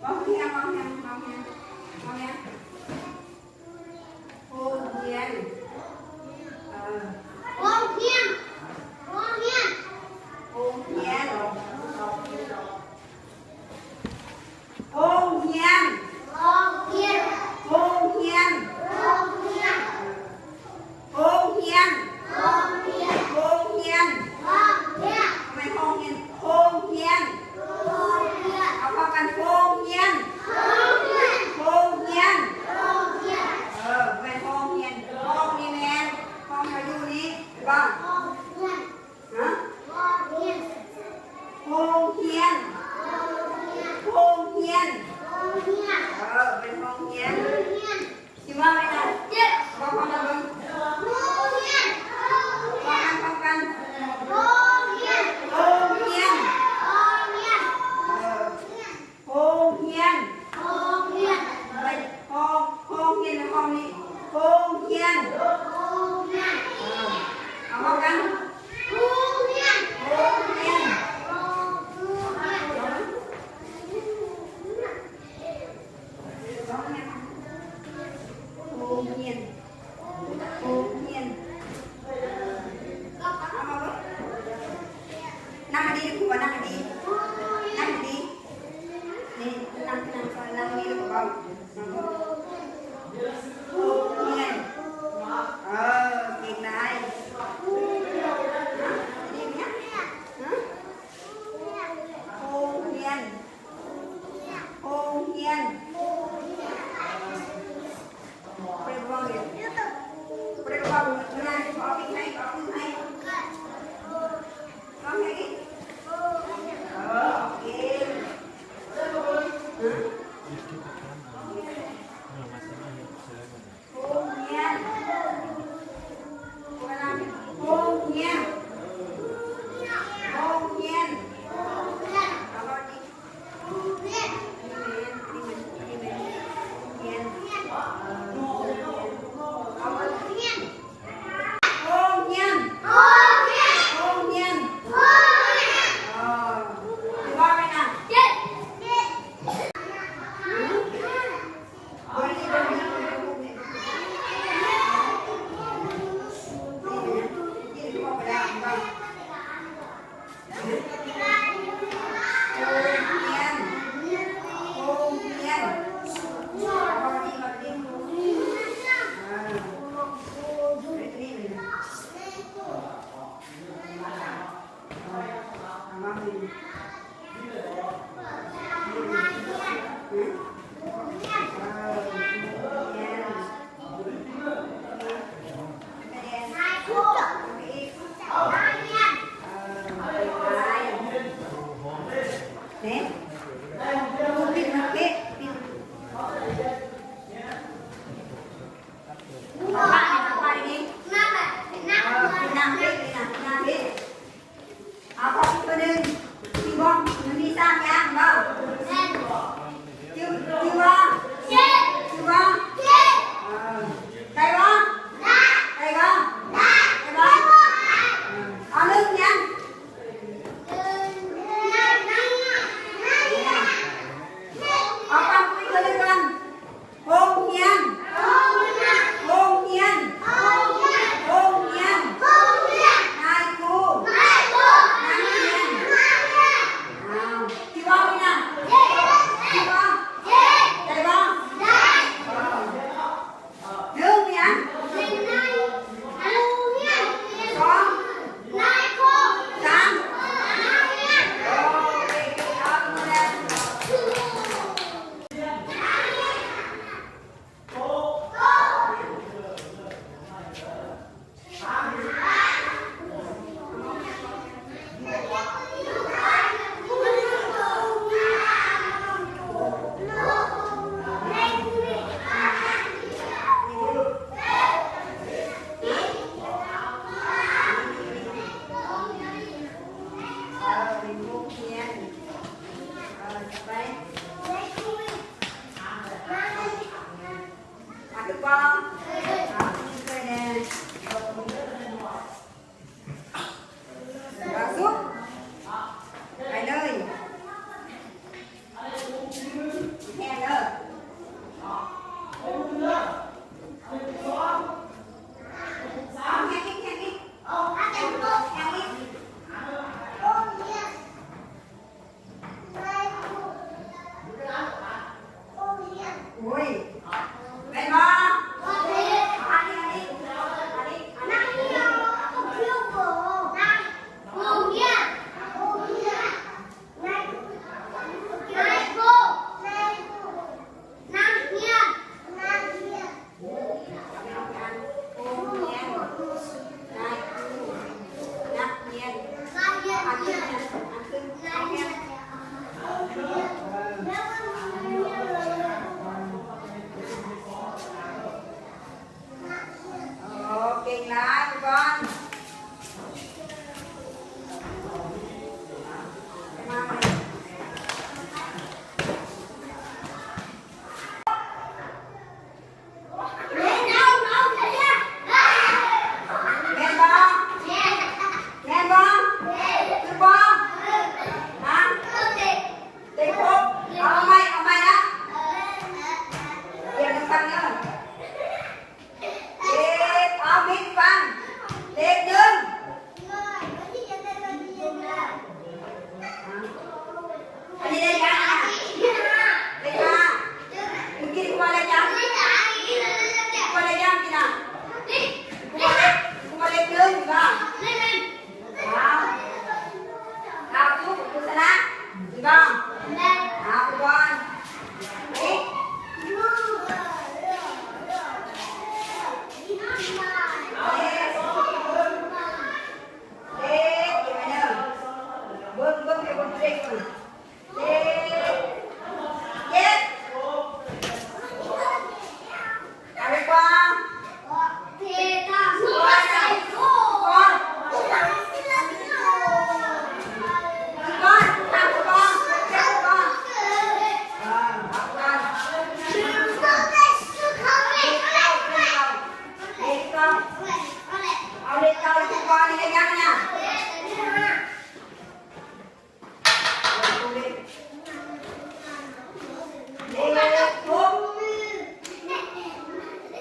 ຮ້ອງຮຽນ ຮ້ອງຮຽນ ຮ້ອງຮຽນ ຮ້ອງຮຽນ ໂຮງຮຽນ ເອີ ໂຮງຮຽນ ໂຮງຮຽນ ໂຮງຮຽນ ໂຮງຮຽນ ໂຮງຮຽນ ໂຮງຮຽນ ໂຮງຮຽນ ໂຮງຮຽນ ໂຮງຮຽນ ໂຮງຮຽນ ໂຮງຮຽນ ບໍ່ແມ່ນໂຮງຮຽນ ໂຮງຮຽນ ເອົາພ້ອມກັນ ໂຮງຮຽນ ໂຮງຮຽນ ໂຮງຮຽນ ໂຮງຮຽນ ເອີ ບໍ່ແມ່ນໂຮງຮຽນ ຫ້ອງນີ້ແມ່ນ ຫ້ອງເຮົາຢູ່ນີ້ ເຫັນບໍ່? ຮະ? ໂຮງຮຽນ ໂຮງຮຽນ ໂຮງຮຽນ ເອີ ເປັນໂຮງຮຽນ ຊິເວົ້າໄດ້ນະ ເວົ້າພ້ອມກັນເບິ່ງ ໂຮງຮຽນ ເວົ້ານຳພ້ອມກັນ ໂຮງຮຽນ ໂຮງຮຽນ ໂຮງຮຽນ ເອີ ໂຮງຮຽນ ໂຮງຮຽນ ໄປ ໂຮງ ໂຮງຮຽນ ຫ້ອງນີ້ ໂຮງຮຽນ ໂຮງຮຽນ ເອີ ເອົາພ້ອມກັນ ໂຮງຮຽນ ໂຮງຮຽນ ໂຮງຮຽນ ໂຮງຮຽນ ໂຮງຮຽນ ເອົາມາເບິ່ງ ນັ່ງໃຫ້ດີ ຄູວ່ານັ່ງໃຫ້ດີ ນັ່ງໃຫ້ດີ ນີ້ ນັ່ງ ນັ່ງ ນັ່ງນີ້ ແລ້ວກໍເວົ້າ ໂຮງຮຽນ ເອີ ເກັ່ງຫຼາຍ ຮະ ດີໄໝ? ຮະ ໂຮງຮຽນ ໂຮງຮຽນ ບໍ່ໄດ້ເວົ້າເລີຍ ບໍ່ໄດ້ເວົ້າເລີຍ ເອົາອີກໃຫ້ ເອົາອີກໃຫ້ ເອົາອີກ ເອີ ເກັ່ງ ຮະ ໂຮງຮຽນ ໂຮງຮຽນ ໂຮງຮຽນ ເອົາເວົ້າດີ ໂຮງຮຽນ ນີ້ແມ່ນ ນີ້ແມ່ນ ນີ້ແມ່ນ ໂຮງຮຽນ ເອີ ໂຮງຮຽນ ເອົາເວົ້າດີ ໂຮງຮຽນ ໂຮງຮຽນ ໂຮງຮຽນ ເອີ ເວົ້າໄປນະ ເຈັດ ເຈັດ ເອົາຂໍ້ຜິດຕົວໜຶ່ງ ທີ່ບອກມັນມີສາມຢ່າງບໍ່? ຈື່ ຈື່ບໍ່? ຈື່ບໍ່? ເອີ ໄດ້ບໍ່? ໄດ້ບໍ່? ໄດ້ບໍ່? ເອົາໜຶ່ງຫຍັງ? ເອົາຄຳຄຸຍເທື່ອໜຶ່ງກ່ອນ. ໂຮງຮຽນ ໂຮງຮຽນ ໂຮງຮຽນ ນາຍຄູ ນັກຮຽນ ອ້າວ ທີ່ເວົ້ານີ້ນະ ທີ່ເວົ້າ ໄດ້ບໍ່? ໜຶ່ງຫຍັງ? ສອງ ສາມ ໂອເຄ ເອົາໝົດແລ້ວ. ເລກຫົກ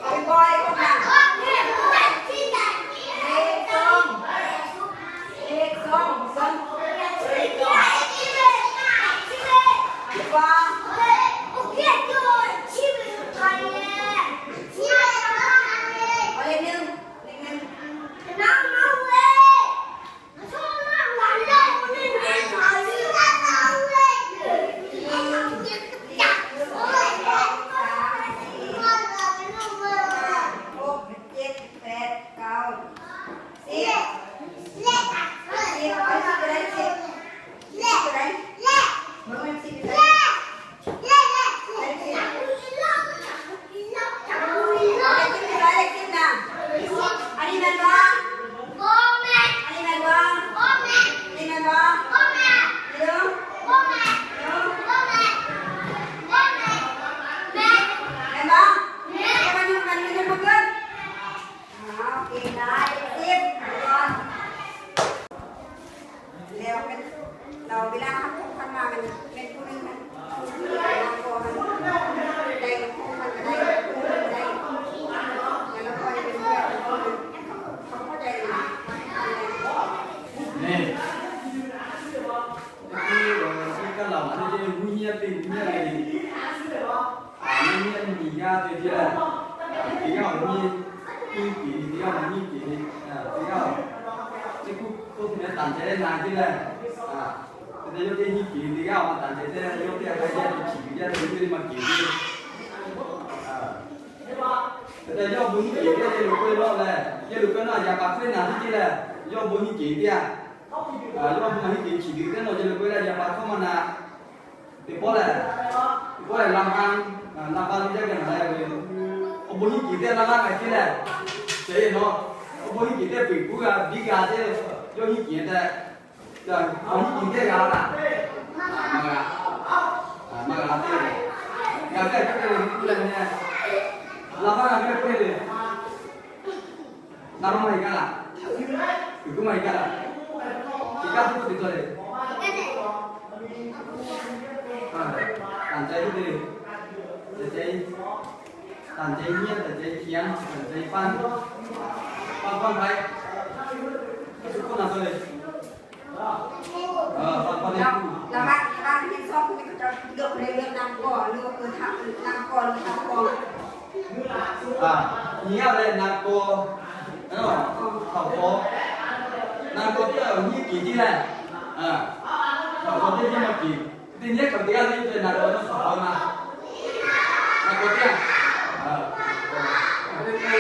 ເອົາໄປບໍ່ ເລກຫົກນະ ເລກສອງ ເລກສອງ ເບິ່ງ ເລກສອງ ເລກສອງ ເອົາເລກໜຶ່ງ ເລກໜຶ່ງ ຫົກ ເຈັດ ແປດ ເກົ້າ ສິບ ສິບ ເອົາສິບກໍໄດ້ ສິບ ສິບກໍໄດ້ ເບິ່ງແມ່ນສິບຢູ່ໃສ ເລກສິບ ເລກສິບນະ ອັນນີ້ແມ່ນບໍ່? ບໍ່ແມ່ນ ອັນນີ້ແມ່ນບໍ່? ບໍ່ແມ່ນ ອັນນີ້ແມ່ນບໍ່? ບໍ່ແມ່ນ ນີ້ເດີ ບໍ່ແມ່ນ ເດີ ບໍ່ແມ່ນ ບໍ່ແມ່ນ ແມ່ນ ແມ່ນບໍ່? ແມ່ນ ແຕ່ມັນຍັງ ມັນຍັງບໍ່ເກີດ ອ້າວ ເກັ່ງຫຼາຍ ເລກສິບກ່ອນ ແລ້ວແມ່ນ ລາວເວລາເຮົາຄົບກັນມາ ແມ່ນ ແມ່ນຜູ້ໜຶ່ງຫັ້ນ ນາງກໍຫັ້ນ ໄດ້ ຄົບກັນກໍໄດ້ ຜູ້ໜຶ່ງກໍໄດ້ ແລ້ວລາວກໍໄດ້ເປັນເພື່ອນກັນ ເຂົາເຂົ້າໃຈນະ ນີ້ ຄື ເອີ ທີ່ກັນລາວ ອັນນີ້ຈະເປັນຜູ້ເຮຍ ເປັນຜູ້ເຮຍເລີຍນີ້ ອ່າ ມັນມີອັນມີຍາຕົວທີ່ລະ ອ່າ ທີ່ເຮົາມີ ມີປີນີ້ ທີ່ເຮົາມີປີນີ້ ອ່າ ທີ່ເຮົາ ທີ່ຜູ້ ຜູ້ທີ່ແມ່ນຕັ້ງໃຈໄດ້ນານທີ່ລະ ອ່າ ແຕ່ຢອກເຮັດຮີດກີນ ທີ່ເຮົາມາຕັ້ງໃຈແຕ່ຢອກເຮັດໃຫ້ແຍກເປັນສີ ແຍກເປັນຢູ່ໃນມາກີນນີ້ ອ່າ ແຕ່ຢອກບໍ່ຮີດກີນ ແຕ່ຢາລູກເກີຍເນາະແລະ ຢາລູກເກີຍເນາະ ຢາປາກເຄີຍນານທີ່ລະ ຢອກບໍ່ຮີດກີນເດ ອ່າ ຢອກບໍ່ຮີດກີນ ຂີ້ດື້ແຕ່ເນາະ ຢາລູກເກີຍແລະ ຢາປາກເຂົ້າມານາ ເປັນບໍ່ແຫຼະ ເປັນບໍ່ແຫຼະ ລຳພັງ ອ່າ ລຳພັງທີ່ຈະເປັນອະໄລເວີຍ ເອົາບໍ່ຮີດກີນແຕ່ລະລາກໄອ້ທີ່ແຫຼະ ເສຍເນາະ ເອົາບໍ່ຮີດກີນແຕ່ປຶກຜູ້ກາ ບິກາແຕ່ ຢອກຮີດກີນແຕ່ ຢາກ ເອົາຮີດກິນແຕ່ຢາລະ ອ່າ ມາລະ ອ່າ ມາລະເຕ ຢາກໄດ້ກໍໄດ້ ຜູ້ໃດແນ່ ລະວ່າແມ່ຜູ້ໃດເດ ນຳມາໃຫ້ກັນລະ ຄືມາໃຫ້ກັນລະ ຊິກາຄືຕິດຕົວເດ ອ່າ ຕັ້ງໃຈເຮັດເດ ຕັ້ງໃຈ ຕັ້ງໃຈຮຽນ ຕັ້ງໃຈຂຽນ ຕັ້ງໃຈຟັງ ຟັງ ຟັງໃຜ ທຸກຄົນນະເລີຍ ເອີ ຟັງ ຟັງ ລະຫວ່າງ ລະຫວ່າງຮຽນສອງຄົນນີ້ ເຂົາເຈົ້າເລືອກ ເລືອກນາງກໍ ຫຼືວ່າ ເອີ ທາງ ນາງກໍ ຫຼືທາງກໍ ອ່າ ເນຍ ແລະ ນາງກໍ ເນາະ ເຂົາກໍ ນາງກໍທີ່ເອົາຮີດກິນນີ້ແຫຼະ ອ່າ ເຂົາກໍທີ່ມາກິນ ທີນີ້ເຂົາເອີ້ນເປັນນາໂກນະ ເຂົາເອີ້ນວ່ານາໂກເຕີຍ ເອີ